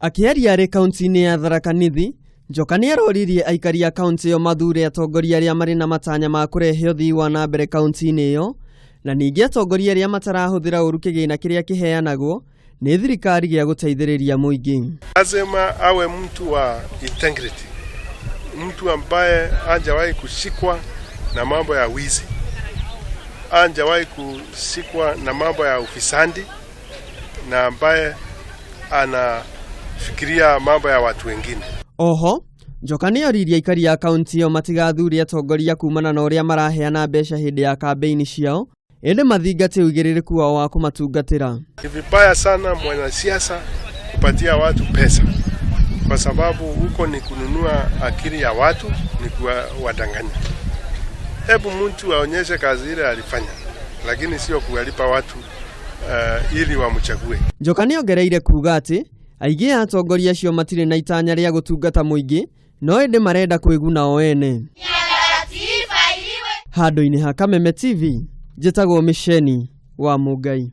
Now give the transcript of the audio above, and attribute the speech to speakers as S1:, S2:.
S1: Akĩaria arĩ kaunti-inĩ ya Tharaka Nithi, Njoka nĩ aroririe aikari a kaunti ĩyo mathure atongoria arĩa marĩ na matanya ma kũrehe ũthii wa na mbere kaunti-inĩ ĩyo, na ningĩ atongoria arĩa matarahũthĩra ũru kĩgĩna kĩrĩa kĩheanagwo nĩ thirikari gĩa gũteithĩrĩria mũingĩ.
S2: Lazima awe mtu wa integrity, mtu ambaye hajawahi kushikwa na mambo ya wizi, hajawahi kushikwa na mambo ya ufisadi, na ambaye anafikiria mambo ya watu wengine.
S1: Oho, Njoka nĩ oririe aikari a kaunti ĩyo matigathure atongoria kumana na ũrĩa maraheana mbeca hĩndĩ ya kambĩini ciao, ĩndĩ mathingate ũigĩrĩrĩku wao wa kũmatungatĩra.
S2: Ni vibaya sana mwanasiasa kupatia watu pesa, kwa sababu huko ni kununua akili ya watu, ni kuwadanganya. Hebu mtu aonyeshe kazi ile alifanya, lakini sio kuwalipa watu ili wamchague.
S1: Njoka nĩ ongereire kuga atĩ aingĩ a atongoria acio matirĩ na itanya rĩa gũtungata mũingĩ, no ĩndĩ marenda kwĩguna o ene. Handũ-inĩ ha Kameme TV, njĩtagwo Mĩceni wa Mũngai.